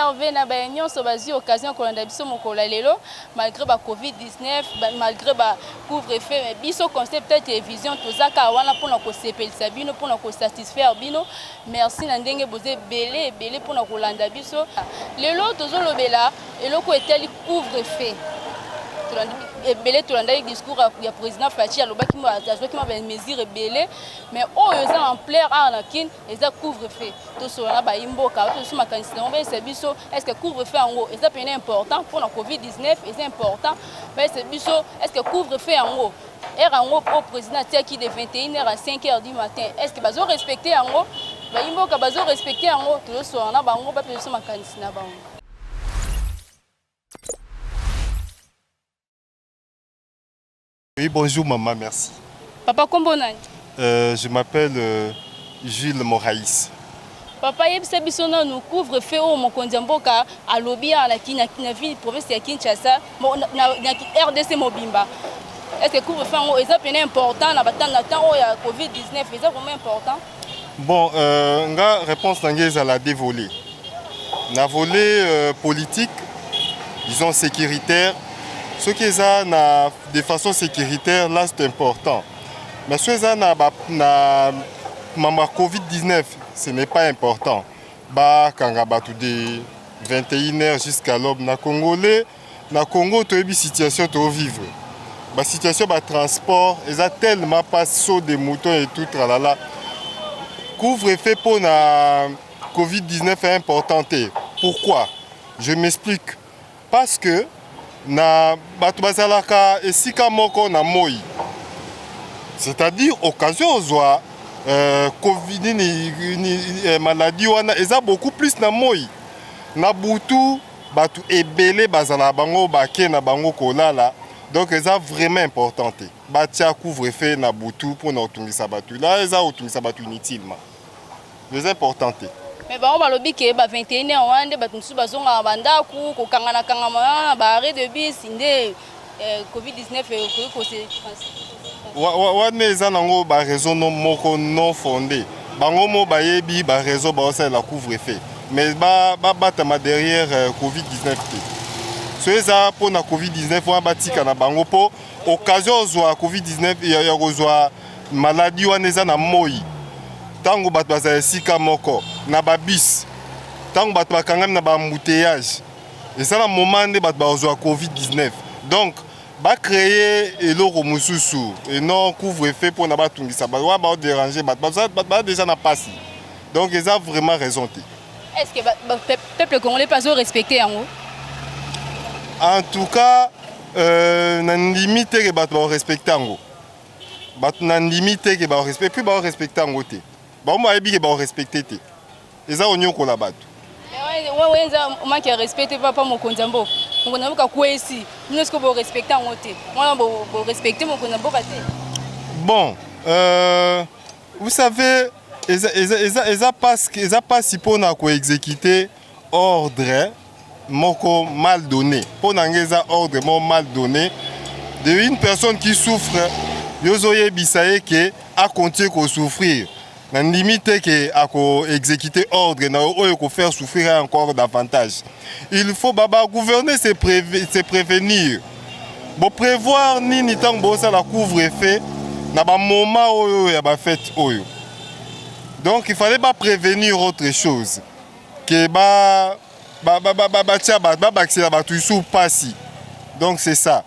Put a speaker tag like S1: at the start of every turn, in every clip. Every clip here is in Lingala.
S1: Meilleurs vœux na baye nyonso bazwi occasion ya kolanda biso mokolo ya lelo, malgré ba Covid-19, malgré ba couvre-feu, mais biso Concept Télévision toza kaka wana mpona kosepelisa bino, mpona kosatisfaire bino. Merci na ndenge boza ebele ebele mpona kolanda biso. Lelo tozolobela eloko etali couvre-feu. Ebele tolandaki discours ya président Fatshi, alobaki, azwaki mwa bamesure ebele, mais oyo eza na ampleur awa na Kin eza couvre-feu. Tosolola na bayi mboka, tosu makanisi nango, bayebisa biso est ce que couvre-feu yango eza pene important mpona Covid-19? Eza important? Bayebisa biso, est ce que couvre-feu yango, heure yango oyo président atiaki de 21 h à 5 h du matin, est ce que bazo respecte yango? Bayi mboka bazo respecte yango? Tozosolola na bango, bapesa biso makanisi na bango.
S2: Oui, bonjour maman, merci.
S1: Papa, kombo nani?
S2: Je m'appelle Jules Moraïs.
S1: Papa, yebisa biso nanu, couvre-feu oyo mokonzi ya mboka alobi awa na ville province ya Kinshasa, na RDC mobimba, est ce que couvre-feu yango eza pene important na temps oyo ya Covid-19? Eza vraiment important?
S2: Bon, nga réponse na ngai ezala deux volets. Na volet politique, disons sécuritaire, ce qui eza na de façon sécuritaire, là c'est important. Mais soki eza na mambo ya Covid-19, ce n'est pas important. Bakanga bato de 21 h jusqu'à l'aube na Congolais, na Congo toyebi situation tovivre. Basituation batransport eza tellement pas saut de mouton et tout tralala. Couvre-feu mpona Covid-19 est important te. Pourquoi? Je m'explique. Parce que na bato bazalaka esika moko na moi, c'est-à-dire occasion ozwa Covid nini, maladie wana eza beaucoup plus na moi. Na butu bato ebele bazala bango bake na bango kolala, donc eza vraiment important te batia couvre-feu na butu mpona kotungisa bato. La eza kotungisa bato inutilement, eza important te.
S1: Mais bango balobi ke ba 21 heures wana nde bato mosusu bazongaka bandako, kokangana kangama wana na baarrêt de bus nde Covid-19 ekoki kose.
S2: Wana eza nango baraison no moko non fondé. Bango mo bayebi baraison baosalela couvre-feu, mais babatama derrière Covid-19 te. So eza mpona Covid-19 wana, batika na bango, mpo occasion ozwa Covid-19 ya kozwa maladie wana eza na moi, ntango bato bazala esika moko na babus, ntango bato bakangami na baembouteillage, eza na moment nde bato bazwa Covid-19. Donc bacréer eloko mosusu et non couvre-feu mpona batungisa bato wana, baodéranger bato, bato baza déjà na pasi. Donc eza vraiment raison te.
S1: Est ce que peuple congolais mpe azorespecte yango?
S2: En tout cas, nandimi te ke bato baorespecte yango. Bato, nandimi te ke baorespecte, puis baorespecte yango te. Bango bayebi ke baorespecte te, eza konyokola bato.
S1: Oyo eza manque ya respect te. Papa, mokonzi ya mboka, mokonzi ya mboka akwesi bino, sikoyo borespecte yango te wana, borespecte mokonzi ya mboka te.
S2: Bon, vous savez, eza pasi mpona koexécute ordre moko mal donné. Mpo na ngai eza ordre moko mal donné de une personne qui souffre. Yo ozoyebisa ye ke acontinue kosouffrir, nandimi te ke akoexécute ordre na oyo kofaire souffrir encore davantage. Il faut bagouverner, se prévenir. Boprévoir nini ntango bosala couvre-feu na bamoment oyo ya bafête oyo? Donc il fallait baprévenir autre chose ke batia babakisela bato lisusu mpasi. Donc c'est ça.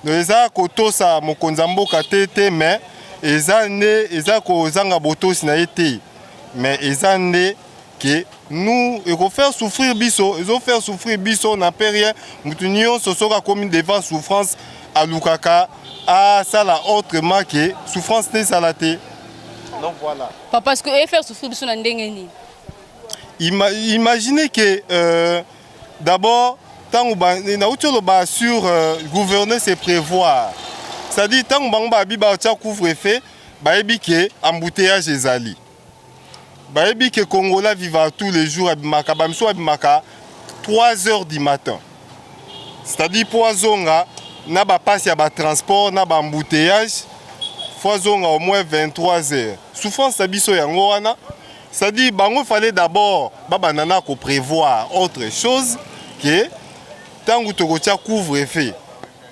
S2: Donc eza kotosa mokonzi ya mboka te te, mais eza nde eza kozanga botosi na ye te, mais eza nde ke nous ekofaire souffrir biso, ezofaire souffrir biso na pe rien. Motu nyonso soki akomi devant souffrance, alukaka asala autrement ke souffrance te ezala te. Donc voilà.
S1: Papa, parce que efaire souffrir biso na ndenge nini?
S2: Imaginez que d'abord ntango nauti oloba sur gouverner, c'est prévoir, c'est-à-dire ntango bango babi batia couvre-feu, bayebi ke embouteillage ezali, bayebi ke Congolais vivra tous les jours, abimaka, bamisu abimaka 3 heures du matin, c'est-à-dire mpo azonga na bapasi ya batransport na baembouteillage, fo azonga au moins 23 heures. Souffrance na biso yango wana. C'est-à-dire bango fallait d'abord babanda na koprévoir autre chose ke ntango tokotia couvre-feu,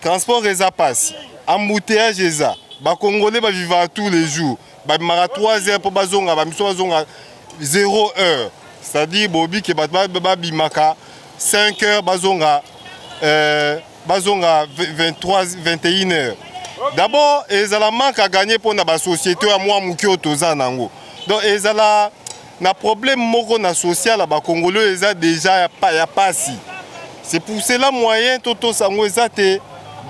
S2: transport eza pasi, embouteillage eza. Bacongolais bavivaka tous les jours, babimaka 3 heures mpo bazonga, bamiso bazonga 0 heure. C'est-à-dire bobi ke bato babimaka 5 heures, bazonga 23, 21 heures. D'abord ezala manque à gagner mpona basociété ya mwa moke oyo toza nango. Donc ezala na problème moko na social ya bacongolais oyo eza déjà ya pasi. C'est pour cela moyen totosa yango eza te,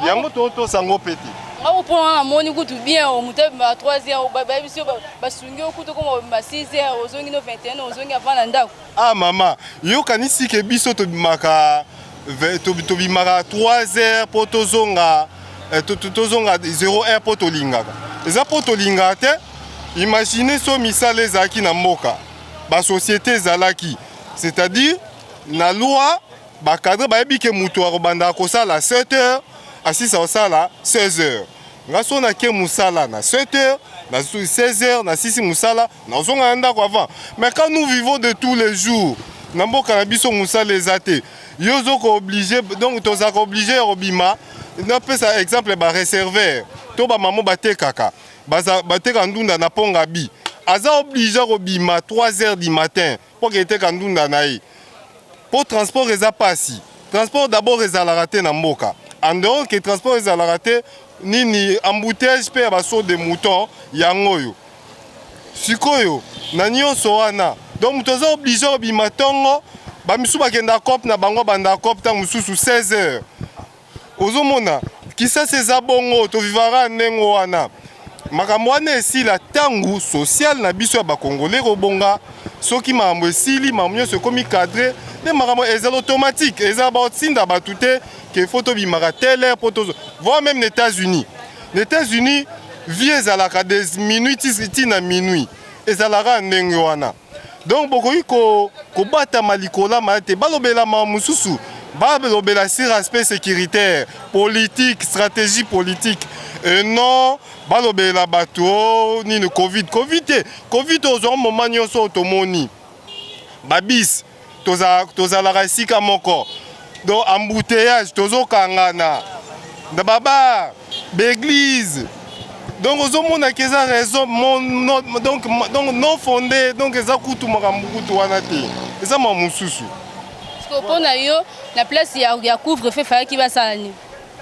S2: yango totosa yango mpe te.
S1: Ngako mpona namoni kutu bien, moto abima 3 heures, bayebisi yo basungi yo kutu koma obima 6 heures, ozongi no 21, ozongi avant na ndako.
S2: Ah mama, yokanisi ke biso tobimaka 3 heures mpo tozonga 0 heure mpo tolingaka, eza mpo tolingaka te. Imagine so misala ezalaki na mboka, basociété ezalaki, c'est-à-dire na loi bacadre bayebi ke moto akobandaka kosala 7 heures, asisa kosala 16 heures. Nga so nake mosala na 7 heures, na 16 heures nasisi mosala, nazonga na ndako avant. Mais quand nous vivons de tous les jours na mboka na biso, mosala eza te, yo ozoka obligé, donc tozalaka obligé ya kobima. Napesa exemple, bareserveur to bamama batekaka, bateka ndunda na mponga bi, aza obligé kobima 3 heures du matin mpo ke eteka ndunda na ye, mpo transport eza pasi. Transport d'abord ezalaka te na mboka. En dehors ke transport ezalaka te, nini, embouteillage mpe ya basaut de mouton yango oyo sikoyo na nyonso wana. Donc moto aza obligé kobima ntongo. Bamisusu bakenda coop na bango, banda coop ntango mosusu 16 heures. Ozomona Kisasa eza bongo, tovivaka ndenge wana. Makambo wana esila ntango social na biso ya bakongolais kobonga. Soki makambo esili, makambo nyonso ekomi cadre nde makambo ezala automatique, ezala baotinda bato te ke faut tobimaka telle heure mpo tozo. Voire même na États-Unis, na États-Unis vie ezalaka des minuit ti na minuit, ezalaka ndenge wana. Donc bokoki kobatama likolo maya te. Balobela makambo mosusu, balobela sur aspect sécuritaire, politique, stratégie politique, et non balobela bato o nini, Covid. Covid te, Covid ozwaka moma nyonso oyo tomoni babis, tozalaka esika moko, donc embouteillage, tozokangana na babar, baéglise. Donc ozomonaki eza raison donc non fondé. Donc eza kutu makambo kutu wana te, eza makambo mosusu.
S1: Mpo na yo, na place ya couvre-feu, fallaki basala nini?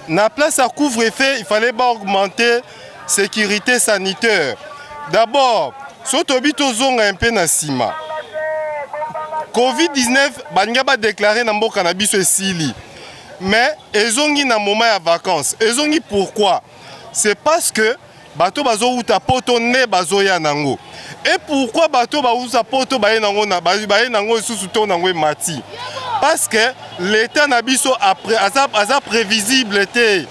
S2: Na place ya couvre-feu, il fallait baaugmenter sécurité sanitaire d'abord. So toyebi, tozonga mpe na nsima, Covid-19 balingi badéclarer na mboka na biso esili, mais ezongi na moment ya vacances. Ezongi pourquoi? C'est parce que bato bazowuta poto nde bazoya nango. Et pourquoi bato bauta poto baye nango, baye nango lisusu to nango emati? Parce que l'état na biso aza prévisible te,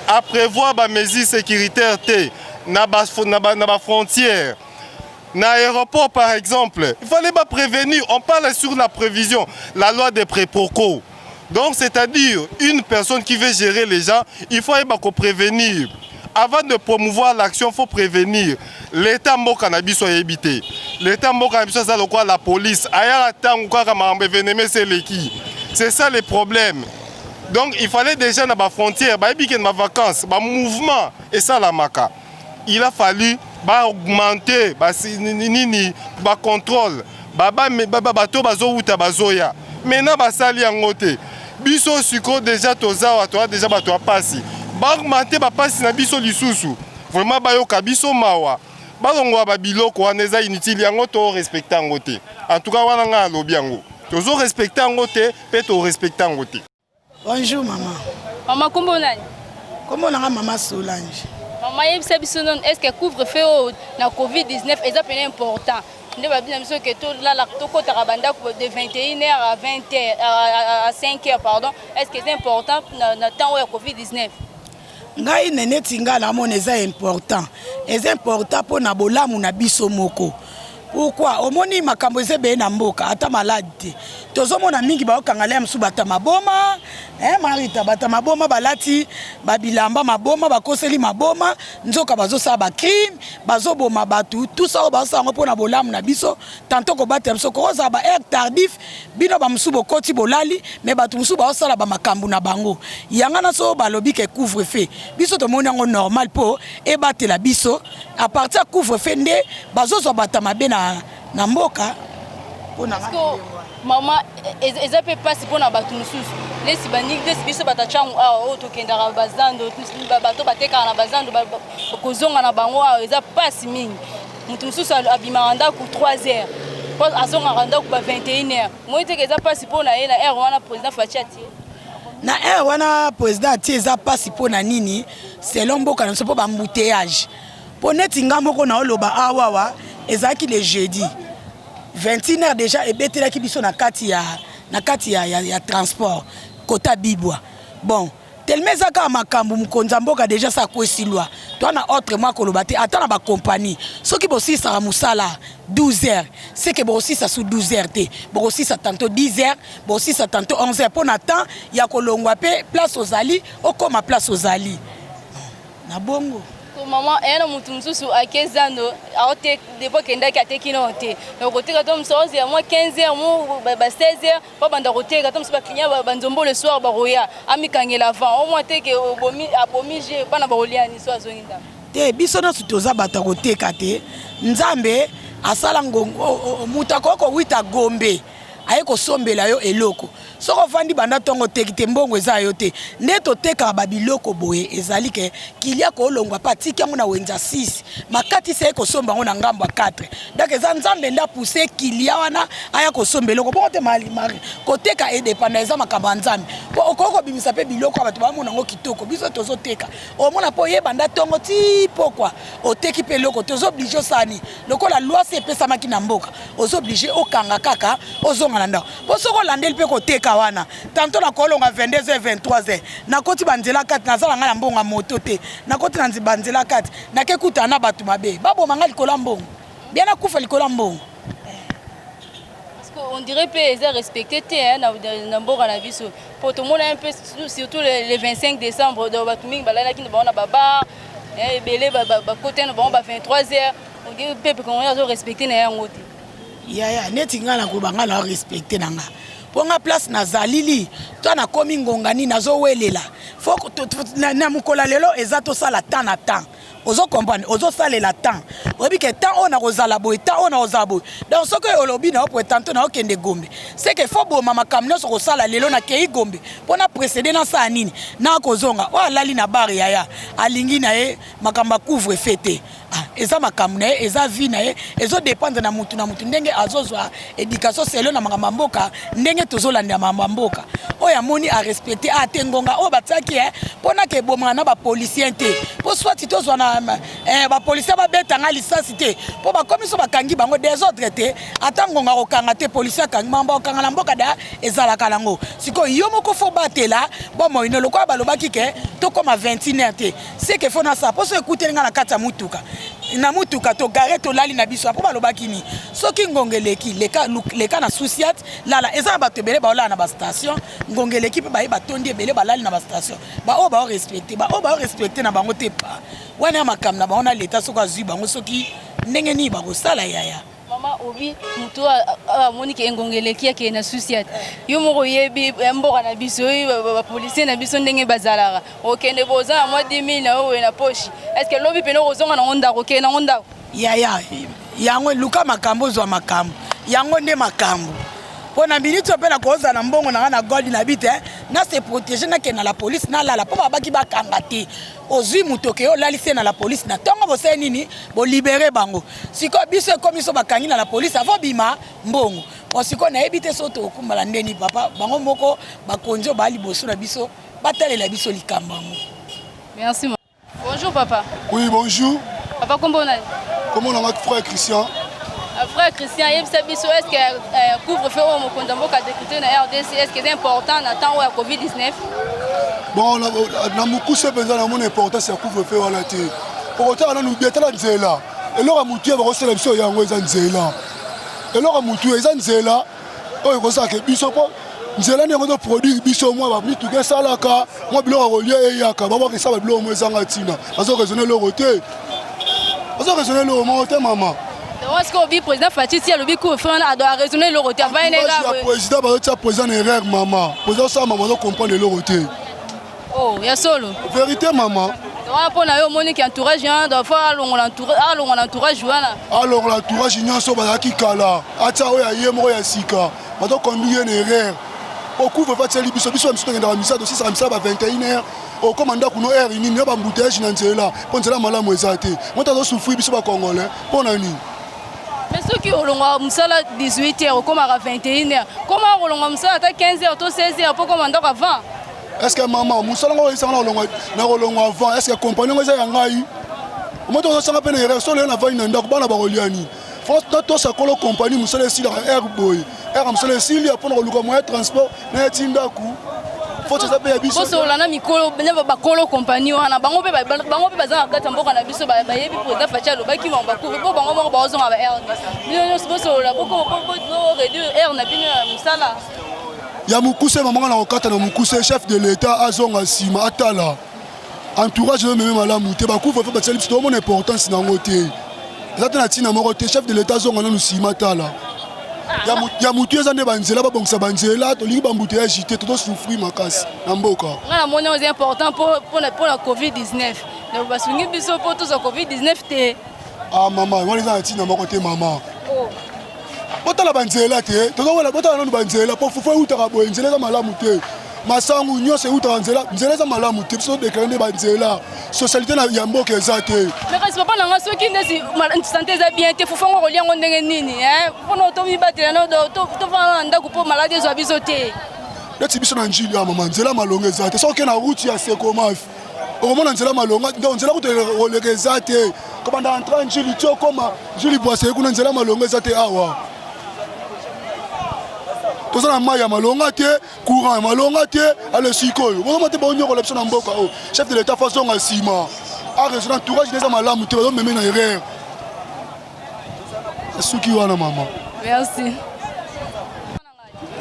S2: aprévoir bamesure sécuritaire te na bafrontière, na aéroport par exemple. Il fallait pas prévenir. On parle sur la prévision, la loi des préprocos. Donc c'est-à-dire une personne qui veut gérer les gens, il faut yeba prévenir avant de promouvoir l'action. Il faut prévenir. L'état mboka na biso ayebi te. L'état mboka na biso aza lokola la police, ayaka ntango kaka makambo événement eseleki. C'est ça le problème. Donc il fallait déjà na bafrontière, bayebi ke na bavacances bamouvement esalamaka, il a fallu baaugmenter nini, bacontrôle, bato bazowuta, bazoya. Maintenant basali yango te. Biso sikoyo déjà toza awa, toza déjà bato ya pasi, baaugmenter bapasi na biso lisusu. Vraiment bayoka biso mawa, balongola babiloko wana, eza inutile. Yango torespecte yango te. En tout cas wana ngai alobi yango, tozorespecte yango te mpe torespecte yango te.
S3: Bonjour mama.
S1: Mama, kombo nani?
S3: Kombo nanga mama Solange.
S1: Mama, yebisa biso nano, est ce que couvre feu oyo na Covid-19 eza pene important nde babi na biso ke tolala, tokɔtaka bandako de 21 heures à 20 heures, à 5 heures, pardon? Est ce que eza important na temps oyo ya Covid-19?
S3: Ngai neti ngai namona eza important, eza important mpo na bolamu na biso moko. Pourquoi? Omoni makambo eza ebele na mboka, ata maladi te. Tozomona mingi baokanga lea mosusu bato ya maboma, eh, Marita, bato ya maboma balati babilamba maboma, bakoseli maboma, nzoka bazosala bacrime, bazoboma bato, tout ça oyo bazosala yango mpona bolamu na biso, tanto kobatela biso. Kokozala ba heure tardif, bino bamosusu bokoti bolali, mais bato mosusu bazosala bamakambo na bango. Yanga na so balobi ke couvre feu, biso tomoni yango normal mpo ebatela biso. À partir ya couvre feu nde bazozwa bato ya mabe na mboka. Mpona
S1: mama, eza mpe mpasi mpona bato mosusu nesi baningi nesi biso bato ntango awa oyo tokendaka bazando, bato batekaka na bazando, kozonga na bango awa eza mpasi mingi. Moto mosusu abimaka ndako 3 heures mpo azongaka ndako ba 21 heures. Moi teke eza mpasi mpo na ye na heure wana président Fatshi atie.
S3: Na heure wana président atie, eza mpasi mpo na nini? Selon mboka na biso, mpo baembouteillage, mpo neti nga moko na oloba awawa, ezalaki le jeudi 21 heures déjà ebetelaki biso na kati ya transport kota Bibwa. Bon, tellement eza kaka makambo mokonzi ya mboka déjà sa akwesi loi to na autre mwa koloba te. Ata na bakompagnie, soki bosilisaka mosala 12 heures, c'est que bokosilisa su 12 heures te, bokosilisa tantôt 10 heures, bokosilisa tantôt 11 heures, mpo na temps ya kolongwa mpe place ozali, okóma place ozali na bongo.
S1: Mama, eya na motu mosusu ake zando aote depuis akendaki ateki nano te. Donc koteka to mosusu aozela mwa 15 heures mo ba 16 heures mpo banda koteka. To mosusu baclient banzombo le soir bakoya, amikangela avant au moins teke abomi je bana bakolia ni so azongi ndako.
S3: Te, biso nyonso toza bato ya koteka te. Nzambe asala ngongo, moto akoki kowita Gombe aye kosombela yo eloko. Soki ovandi banda ntongo oteki te, mbongo eza yo te. Nde totekaka babiloko boye, ezali ke kilia kolongwa mpe atiki yango na wenza 6, makatisi aye kosomba yango na ngambo ya 4. Donc eza Nzambe nde apousse kilia wana aya kosomba eloko bongo te. Mari, koteka edépendre, eza makambo ya Nzambe, mpo okoki kobimisa mpe biloko ya bato bamona yango kitoko. Biso tozoteka, omona mpo oyebanda ntongo ti pokwa, oteki mpe eloko te. Oza obligé osala lokola loi se epesamaki na mboka, oza obligé okanga kaka, ozonga na ndako. Mpo soki olandeli mpe koteka wana, tantôt nakolonga 22 h 23 h, nakoti banzela kati, naza na ngai na mbongo ya moto te, nakoti na banzela kati, nake kutana na bato mabe, baboma ngai likolo ya mbongo, bien nakufa likolo ya mbongo.
S1: Parce que on dirait mpe eza respecté te na mboka na biso, po tomona mpe surtout le 25 décembre, donc bato mingi balalaki na bango na babar ebele, bakota na bango ba 23 heures. On dirait peuple congolais azo respecte na yango te.
S3: Yaya, neti ngai nakoba, ngai na respecte na nga, mpo nga place nazalili to nakomi ngonga nini nazowelela. Fo na mokolo ya lelo eza tosala temps na temps, ozo comprendre, ozosalela temps, oyebi ke temps oyo nakozala boye, temps oyo nakozala boye. Donc soki olobi na yo poye tantôt naokende Gombe, c'est que faut boma makambo nyonso kosala lelo, nakei Gombe mpo na précédé, nasala nini, nakozonga. Oyo alali na bar, yaya, alingi na ye makambo ya couvre feu te. Ah, eza makambo na ye, eza vie na ye, ezodépendre na mutu na mutu ndenge azozwa éducation selo na makambo ya mboka, ndenge tozolandela makambo ya mboka. Oyo amoni arespecte a te ngonga oyo batiaki ye mpo naka ebomaka na bapolicien te, mpo swati tozwa na bapolicier babetanga lisasi te, mpo bakomi so bakangi bango désordre te. Ata ngonga kokanga te, policier akangi mambo kokanga na mboka da ezalaka nango. Sikoyo yo moko fo batela bomoi no. Lokola balobaki ke tokóma 21 heure te, c'est que fo nasala mpo so ekuteli nga na kati ya mutuka, na mutuka togare, tolali na biso. Mpo balobaki nini? Soki ngonga eleki, leka, leka na sous-ciat, lala. Eza na bato ebele baolala na bastation, ngonga eleki mpe baye batondi ebele balali na bastation. Baoyo baorespecte, baoyo baorespecte na bango te, pa wana ya makambo na bango na leta. Soki azwi bango, soki ndenge nini bakosala, yaya.
S1: Mama, obi moto amoni ke ngonga eleki, akende na sous-ciat. Yo moko oyebi mboka na biso, oyebi bapolicier na biso ndenge bazalaka. Okende boza na mwa 10 000 na yo boye na poche, est ce que lobi pene okozonga nango ndako, okende nango ndako?
S3: Yaya, yango luka makambo, ozwa makambo yango nde makambo. Mpo na miniti oyo mpe nakozala na mbongo na nga na gold na bi te, na se protéger, nakende na la police, nalala, mpo babaki bakanga te. Ozwi moto oke olalisi ye na la police, na ntongo bosali nini? Bolibere bango. Sikoyo biso ekomi so bakangi na la police avant bima mbongo. Bon, sikoyo nayebi te so tokokumbala ndeni. Papa, bango moko bakonzi oyo baa liboso na biso batalela biso likambo yango.
S1: Merci. Bonjour papa.
S4: Oui, bonjour.
S1: Papa, kombo nani?
S4: Comment on a frère Christian?
S1: Frère Christian, yebisa biso, est ce que couvre feu oyo mokonzi ya mboka décrété na RDC, est ce que eza important na temps oyo ya COVID 19?
S4: Bon, na mokuse mpenza, namona importance ya couvre feu wana te. Okotala nanu bien, tala nzela, eloko ya motu ya bakosala biso yango eza nzela, eloko ya motu eza nzela. Oyo ekozalaka biso mpo nzela nde yango toproduire biso mwa bamituka esalaka mwa biloko ya kolia eyaka babwaka esala biloko mo ezanga ntina. Bazo raisonne eloko te, bazo raisonne eloko moko te, mama.
S1: Donc est-ce que obi président Fatshi ti alobi couvre-feu wana ado araisonner eloko te avant ene?
S4: Ya président, bazotia président na erreur, mama. Président osala, mama, azocomprendre eloko te.
S1: Oh, ya solo?
S4: Vérité, mama.
S1: Wana mpo na yo omoni ki entourage wana, donc faut alongola alongola entourage wana?
S4: Alongola entourage nyonso bazalaki kala, atia oyo aye moko ya sika. Bazoconduire ye na erreur. Ocouvre atieli biso, biso biso tokendaka misala, tosisaka misala ba 21 heure, okóma ndako no heure nini? Na baembouteillage na nzela, mpo nzela malamu eza te. Moto azosouffrir, biso bacongolais, mpo na nini?
S1: Mais soki olongwaka mosala 18 heures, okomaka 21 heures, koma okolongwa mosala ata 15 heures to 16 heures mpo koma ndako avant?
S4: Est ce que, mama, mosala ngo oyesanga na kolongwa avant, est ce que compagnie ngo eza ya ngai? Moto ozosanga mpe na erreur. So lelo navandi na ndako, bana bakolia nini? Tosa kolo compagnie, mosala esilaka heure boye, heure mosala esili, mpona koluka moyen transport na ye ti ndako, faute eza mpe ya biso.
S1: Bosolola na mikolo na bakolo compagnie wana. Bango mpe baza na kati ya mboka na biso, bayebi président Fatshi alobaki bango bacouvre mpo bango moko baozonga ba heure. Bino nyonso bosolola, boréduire heure na bino ya mosala.
S4: Ya mokuse, mamanga, na kokata na mokuse, chef de l'État azonga nsima, atala entourage oyo meme malamu te. Bacouvre-feu batiali biso, toomona importance na yango te, eza te na ntina moko te. Chef de l'État azonga nanu nsima, tala ya mutu eza nde banzela, babongisa banzela. Tolingi baembouteillage te, tozosouffrir makasi na mboka.
S1: Nga namoni eza important mpona COVID-19, donc basungi biso mpo tozwa COVID-19 te.
S4: Ah mama, wana eza na ntina moko te, mama. Botala banzela te, tozowela. Botala nanu banzela, mpo fufu eutaka boye, nzela eza malamu te. Masangu nyonso eutaka nzela, nzela eza malamu te. Biso todéclarer nde banzela, socialité ya mboka eza te.
S1: Mais kasi papa na nga, soki ndesi santé eza bien te, fufu yango kolia yango ndenge nini? Mpona tomibatela, tovanda na ndako mpo maladi ezwa biso te.
S4: Neti biso na Njili ya mama, nzela malonga eza te. Soki oke na route ya Sekomaf, okomona nzela malonga, donc nzela kutu koleka eza te. Kobanda entra Njili ti okoma Njili Bwasei kuna, nzela malonga eza te. Awa toza na mai ya malonga te, courant ya malonga te. Ale sikoyo bozoma te, bonyokola biso na mboka oyo. Chef de l'État faut azonga nsima, araisonne. Entourage eza malamu te, bazomeme na erreur. Esuki wana, mama.
S1: Merci.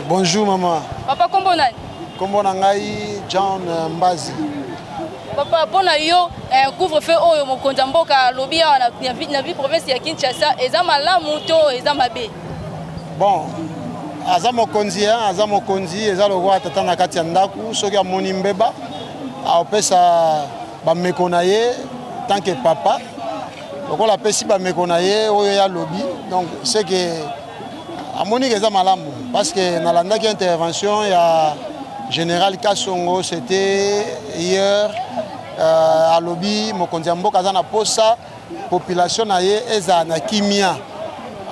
S5: Bonjour maman.
S1: Papa, kombo nani?
S5: Kombo na ngai John Mbazi.
S1: Papa, mpo na yo, couvre-feu oyo mokonzi ya mboka alobi awa na ville province ya Kinshasa eza malamu to eza mabe?
S5: Bon, aza mokonzi, aza mokonzi, eza lokola tata na kati ya ndako. Soki amoni mbeba, aopesa bameko na ye. Tant que papa, lokola apesi bameko na ye oyo ye alobi, donc c'est que amoni ke eza malamu, parce que nalandaki intervention ya général Kasongo, c'était hier, alobi mokonzi ya mboka aza na posa population na ye ezala na kimia.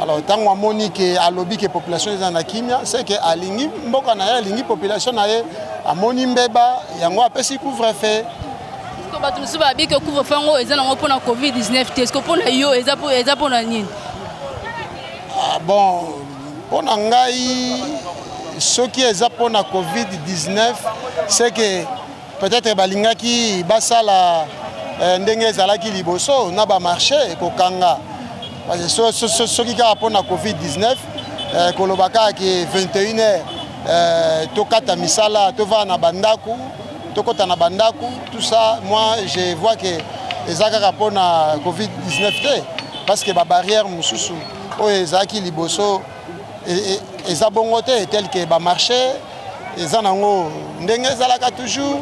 S5: Alors ntango amoni ke alobi ke population ezala na kimia, c'est ke alingi mboka na ye, alingi population na ye. Amoni mbeba yango, apesi couvre-feu.
S1: Bato mosusu babi ke couvre-feu yango eza nango mpona COVID-19 te. Est-ce mpona yo eza mpona nini?
S5: Ah, bon, mpo na ngai, soki eza mpona COVID-19, c'est que peut-être balingaki basala ndenge ezalaki liboso na bamarché kokanga. Soki kaka mpona COVID-19, koloba kaka ke 21 heures tokata misala, tovanda na bandako, tokɔta na bandako, tout ça, moi je vois que eza kaka mpona COVID-19 te, parce que babarrière mosusu oyo ezalaki liboso eza bongo te, tel que bamarché eza nango ndenge ezalaka toujours,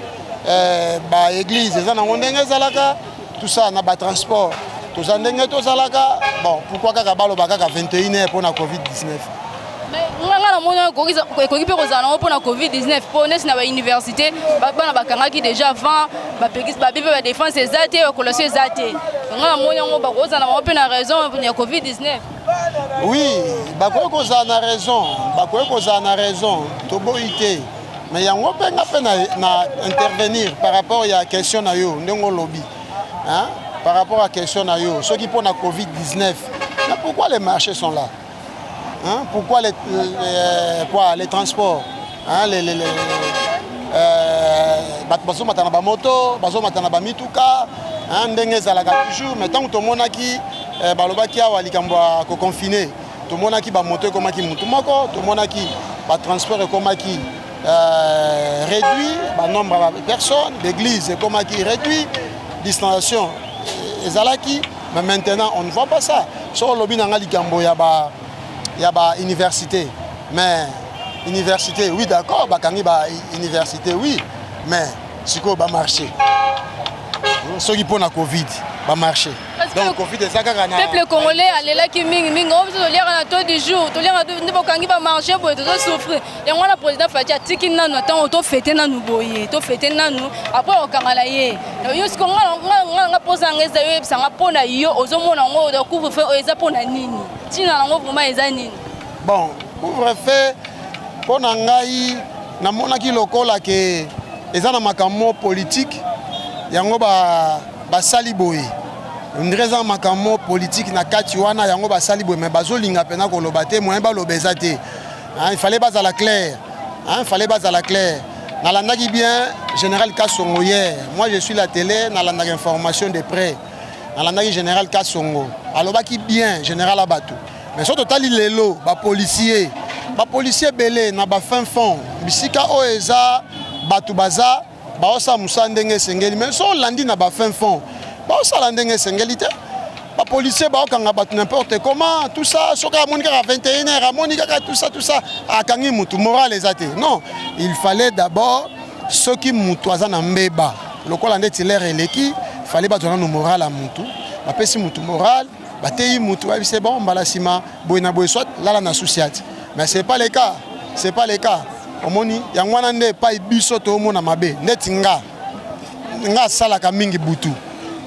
S5: baéglise eza nango ndenge ezalaka, tout ça, na batransport toza ndenge tozalaka. Bon, pourquoi kaka baloba kaka 21 heures mpona COVID-19?
S1: Nga namoni ekoki mpe kozala nango mpona COVID-19, mpo neti na bauniversité bana bakangaki déjà avant, babi mpe badéfense eza te, bacollation eza te. Nga namoni yango bakozala bango mpe na raison ya COVID-19.
S5: Oui, bakoki kozala na raison, bakoki kozala na raison, toboyi te. Mais yango mpe nga mpe na intervenir par rapport ya question na yo ndenge olobi, hein? Par rapport à question na yo, soki mpo na COVID-19, mais pourquoi les marchés sont là, hein? Pourquoi les, quoi, les transports, hein? Les bato bazomata na bamoto, bazomata na bamituka, ndenge ezalaka toujours. Mais ntango tomonaki balobaki awa likambo ya koconfiner, tomonaki bamoto ekomaki mutu moko, tomonaki. Batransport ekomaki réduit, banombre ya bapersonne, baeglise ekomaki réduit, distanciation ezalaki. Mais maintenant on ne voit pas ça. So olobi na nga likambo ya ba ya ba université, mais université, oui, d'accord, bakangi ba université, oui, mais sikoyo bamarché, soki mpo na Covid, bamarché, donc Covid eza kaka na
S1: Peuple congolais alelaki mingimingi. Oyo biso toliaka na taux du jour, toliaka nde bokangi bamarché boye, tozosouffrir. Yango wana président Fatshi atiki nanu ntango tofete nanu boye, tofete nanu, après okanga na ye. Yo siko, nga mposa yanga eza yo oyebisanga mpo na yo ozomona yango, couvre-feu oyo eza mpo na nini? Ntina yango vraiment eza nini?
S5: Bon, couvre-feu, mpo na ngai, namonaki lokola ke eza na makambo politique. Yango basali boye, ondire eza makambo politique na kati wana. Yango basali boye, mais bazolinga mpena koloba te, moyen baloba eza te. Il fallait bazala clair, hein, fallait bazala clair. Nalandaki bien général Kasongo hier. Moi, je suis la télé, nalandaki information de près. Nalandaki général Kasongo, alobaki bien, général abatu. Mais so totali lelo, bapolicier, bapolicier ebele na bafin fond, bisika oyo eza bato baza baosala mosala ndenge esengeli. Mais so olandi na bafin fond, baosala ndenge esengeli te. Bapolicier baokanga bato n'importe comment, tout ça. Soki amoni kaka 21 heure, amoni kaka tout ça, tout ça, akangi mutu, moral eza te. Non, il fallait d'abord, soki mutu aza na mbeba lokola ndeti l'heure eleki, fallait bazwa nanu moral ya mutu. Bapesi mutu moral, bateyi mutu, bayebisi: bon, mbala nsima boye na boye, soit lala na sous-ciat. Mais c'est pas le cas, c'est pas le cas. Omoni, yango wana nde epai biso toomona mabe. Ndeti nga, nga asalaka mingi butu,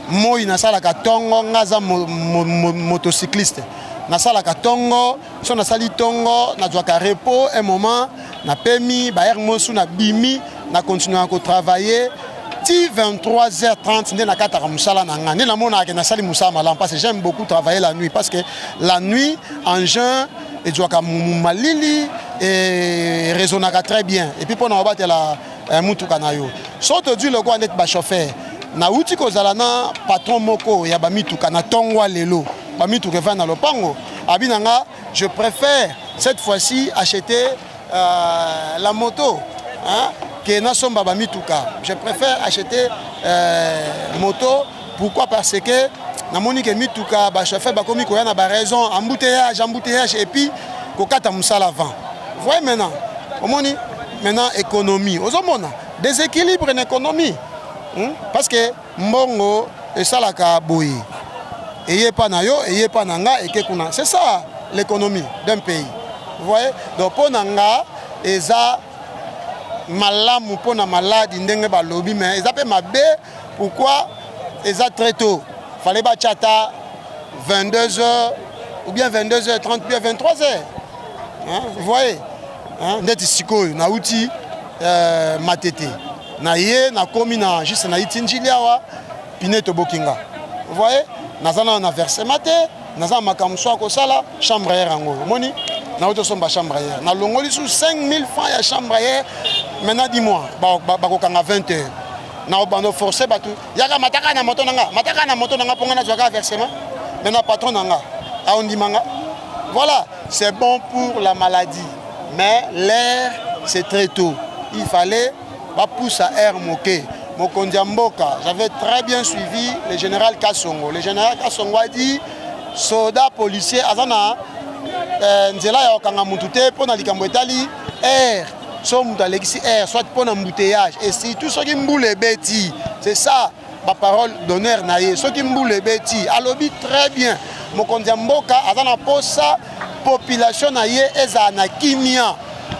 S5: moi nasalaka ntongo. Nga aza motocycliste, nasalaka ntongo. So nasali ntongo, nazwaka repos un moment, napemi baheure mosusu, nabimi, nakontinuaka kotravailler ti 23h30 nde nakataka mosala na nga. Nde namonaka ke nasali mosala malamu, parce que j'aime beaucoup travailler la nuit, parce que la nuit, engin ezwaka malili et raisonnaka très bien. Et puis mpona kobatela mutuka na yo, so tozwi lokola ndeti bachauffeur, nauti kozala na patron moko ya bamituka na ntongo ya lelo, bamituka evandi na lopango. Abi na nga: je préfère cette fois-ci acheter la moto, hein, ke nasomba bamituka. Je préfère acheter moto. Pourquoi? Parce que namoni ke mituka, bachauffeur bakomi koya na baraison embouteillage, embouteillage, et puis kokata mosala avant. Voyez maintenant, omoni maintenant économie, ozomona déséquilibre na économie, Parce que mbongo esalaka boye, eye pa na yo, eye pa na nga, eke kuna. C'est ça l'économie d'un pays, vous voyez? Donc mpo na nga, eza malamu mpo na maladi ndenge balobi, mais eza mpe mabe. Pourquoi eza très tôt? Fallait batia ata 22 heures ou bien 22 heures 30 ou bien 23 heures, hein? Vous voyez, hein? Ndeti sikoyo nauti Matete na ye, nakomi na juste naiti Njili awa, pneu etoboki nga. Vous voyez, naza nano na versement te, naza na makambo so ya kosala. Chambre à air yango, omoni, nauti osomba chambre à air, nalongoli su 5000 francs ya chambre à air. Maintenant, dis-moi, bakokanga 20 heures na bando, force bato yaka, mataka na moto na nga, mataka na moto na nga, mpo nga nazwaka versement. Maintenant, patron na nga aondima nga. Voilà, c'est bon pour la maladie, mais l'heure, c'est très tôt. Il fallait bapusa heure moke. Mokonzi ya mboka, j'avais très bien suivi le général Kasongo. Le général Kasongo a dit: soda policier aza na nzela ya kokanga mutu te mpo na likambo etali heure. So moto alekisi heure, soit mpo na embouteillage, et surtout soki mbula ebeti. C'est ça baparole d'honneur na ye. Soki mbula ebeti, alobi très bien, mokonzi ya mboka aza na posa population na ye ezala na kimia.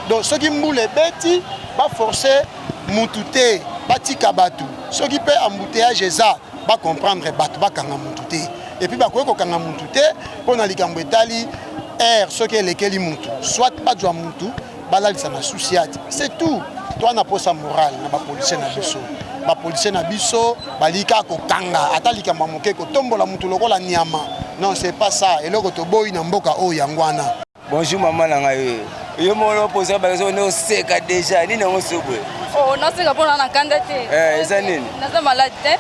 S5: Donc soki mbula ebeti, baforce mutu te, batika bato. Soki mpe embouteillage eza, bacomprendre bato, bakanga mutu te. Et puis bakoki kokanga mutu te mpo na likambo etali heure. Soki elekeli mutu, soit bazwa mutu, balalisa na sous-ciat, c'est tout. To wana posa morale na bapolicier na biso. Bapolicier na biso balingi kaka kokanga ata likambo ya moke, kotombola mutu lokola nyama. Non, c'est pas ça. Eloko toboyi na mboka oyo, yango wana.
S6: Bonjour mama na ngai. Yo moko oposa bakeso nde oseka déjà. Nini yango so boye?
S1: Oh, naseka mpona na kanda te.
S6: Eza nini?
S1: Naza malade te.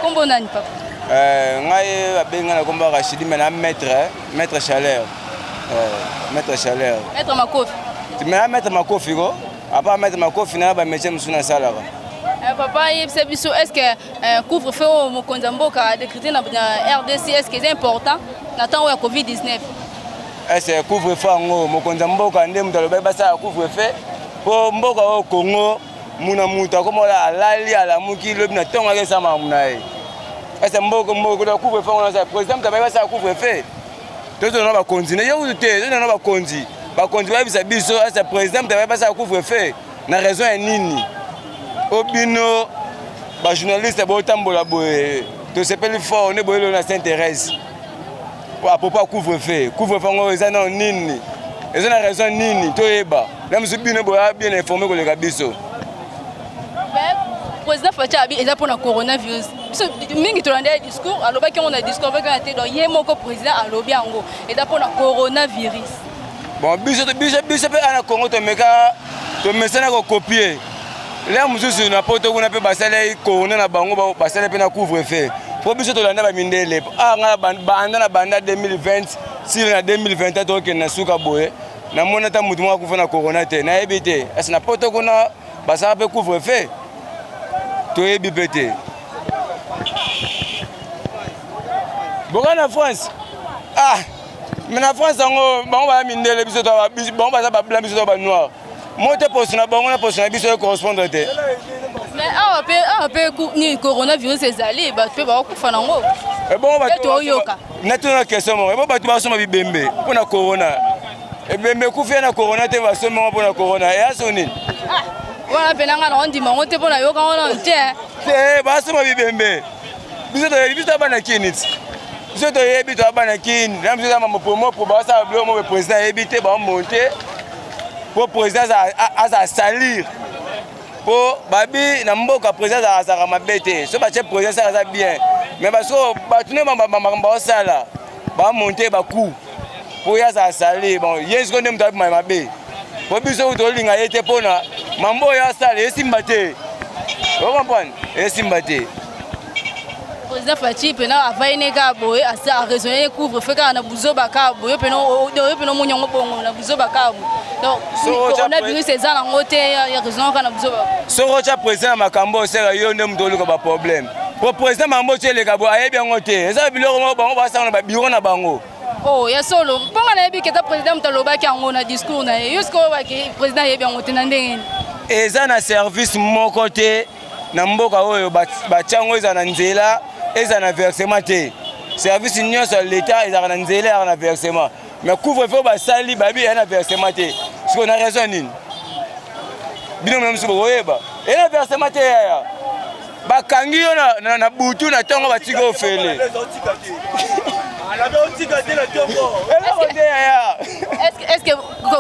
S1: Nkombo nani, papa?
S6: Ngai babengi ngai na kombo Rachidi, mais na maître, maître Chaleur, maître Chaleur.
S1: Maître Makofi.
S6: Mais amettre makofi ko, apa amettre makofi na bamétier mosusu nasalaka.
S1: Papa, yebisa biso, est ce que couvre feu oyo mokonzi ya mboka adécrété na RDC, est ce que eza important na ntango ya COVID 19?
S6: Ese couvre feu yango, mokonzi ya mboka nde moto alobaki basala couvre feu mpo mboka oyo Congo, muna moto akomola alali, alamuki lobi na ntongo akesala makambo na ye. Ese mboka mboka couvre feu yango nasala, président moto abai basala couvre feu. Tozona bakonzi na ye kutu te, tozona bakonzi, bakonzi bayebisa biso, ese président moto abai basala couvre feu na raison ya nini? O bino bajournaliste botambola boye, tosepeli fort nde boye lelo na Sainte Thérèse à propos ya couvre-feu. Couvre-feu yango eza nano nini? Eza na raison nini? Toyeba na mosu, bino boya bien informé koleka biso.
S1: Président Fatshi abi eza mpona coronavirus. Biso mingi tolanda ye discours, alobaki yango na discours avaki wana te. Donc ye moko président alobi yango eza mpona coronavirus.
S6: Bon, biso mpe ana Congo tomeka, tomesana kocopier. Lea mosusu na poto kuna mpe basali corona na bango, basali mpe na couvre-feu, mpo biso tolanda bamindele. Ah, nga banda na banda 2020 sile na 2021, tokokende na suka boye, namoni ata motu moko akufa na corona te. Nayebi te ese na poto kuna basala mpe couvre-feu, toyebi mpe te. Boka na France, ah, mais na France yango bango baya mindele, biso bango baza bablanc, biso to banoir. Mo te, poso na bango na poso na biso ecorrespondre te.
S1: Mais awa mpe nini, coronavirus ezali, bato mpe bakokufa nango.
S6: Ebongo
S1: toyoka.
S6: Natuna question moko: ebo bato basomba bibembe mpo na corona, ebembe ekufi ya na corona te, basomba ngo mpo na corona, eya so nini?
S1: Wana mpe nanga na ondima ngo te, mpo nayoka ngo nano te.
S6: Te, basomba bibembe. Biso toyebi, biso toya bana Kini ti, biso toyebi, toya bana Kini na biso eza mamopomopro. Basala biloko moko, président ayebi te, bamonte mpo président aza salir, mpo babi na mboka président azalaka mabe te. So batie président saka aza bien, mais basiko bato nde makambo baosala, bamonte baku mpo ye azala salir. Bon, ye siko nde moto abima mabe, mpo biso tolinga ye te, mpona mambo oyo asala esimba te. Ocomprendre? Esimba te.
S1: Président Fatshi mpena avai ne kaka boye, araisonne couvre feu kaka na buzoba kaka boye. Oyo mpena omoni yango bongo na buzoba kaka boye. Donc coronavirus eza nango te, ya raison kaka na buzoba.
S6: Soki otya président na makambo osala, yo nde moto oluka baproblème, po président makambo otya eleka boye ayebi yango te. Eza biloko moko bango basanga na babiro na bango.
S1: Oh, ya solo, mponga nayebi ke eza président moto alobaki yango na discours na ye. Yo sikoyo baki président ayebi yango te na ndenge nini?
S6: Eza na service moko te na mboka oyo batya yango ezala na nzela, ezala na versement te. Service nyonso ya leta ezalaka na nzela, ezalaka na versement, mais couvre feu basali babi eya na versement te. Sikoyo na raison nini? Bino mona mosusu bokoyeba, eya na versement te. Yaya, bakangi yo na butu, na ntongo batiki ofele, eloko te, yaya.
S1: Est ce que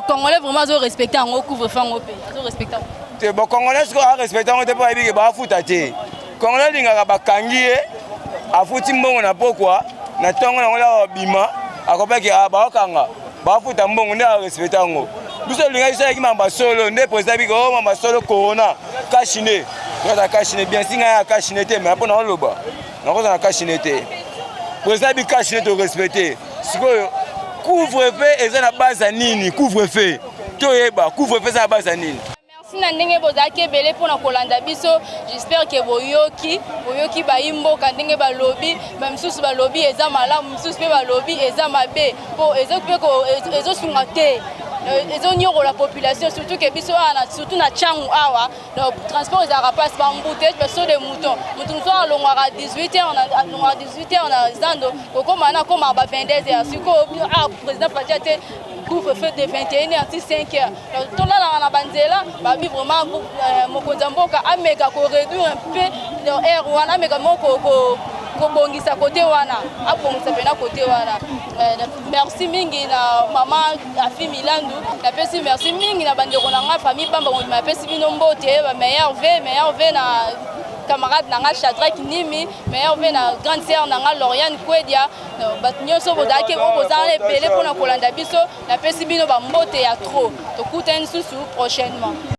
S1: Congolais vraiment azorespecte yango, couvre feu yango mpe azorespecte yango?
S6: Te, bon, Congolais sikoyo arespecte yango te, mpo ayebi ke baafuta te. Congolais alingaka bakangi ye, afuti mbongo na pokwa, na ntongo nango laka babima, akopaki baokanga, bafuta mbongo, nde arespecte yango. Biso olingaki soki mamba solo nde président biki o mamba solo corona cache-nez, toza cache-nez bien. Si ngai ya cache-nez te, mais mpo na oloba nakozala na cache-nez te. Président bi cache-nez, torespecte. Sikoyo couvre feu eza na base ya nini? Couvre feu, toyeba couvre feu eza na base ya nini?
S1: Merci na ndenge bozalaki ebele mpona kolanda biso. J'espère ke boyoki bayi mboka ndenge balobi. Bamisusu balobi eza malamu, misusu mpe balobi eza mabe, mpo mpe ezosunga te, ezonyokola population, surtout ke biso awa, surtout na Tshangu awa, donc transport ezalaka mpasi, baembouteillage, basaut de mouton. Moto mosusu alongwaka 18 heures, alongwaka 18 heures na zando, kokóma na akomaka ba 22 heures. Sikoyo ah, président Fatshi te couvre feu de 21 heures ti 5 heures, donc tolalaka na banzela. Babi vraiment mokonzi ya mboka ameka koréduire un peu heure wana, ameka moko kobongisa kote wana, abongisa mpena kote wana. Merci mingi na mama Afi Milandu, napesi merci mingi na bandeko na nga famille Bamba Mondima, napesi bino mbote, bameilleurs vœux, meilleurs vœux na camarade na nga Shadrack Nimi, meilleurs vœux na grande sœur na nga Lauriane Kwedia. Bato nyonso bozalaki oyo bozala ebele mpona kolanda biso, napesi bino bambote ya trop. Tokutani lisusu prochainement.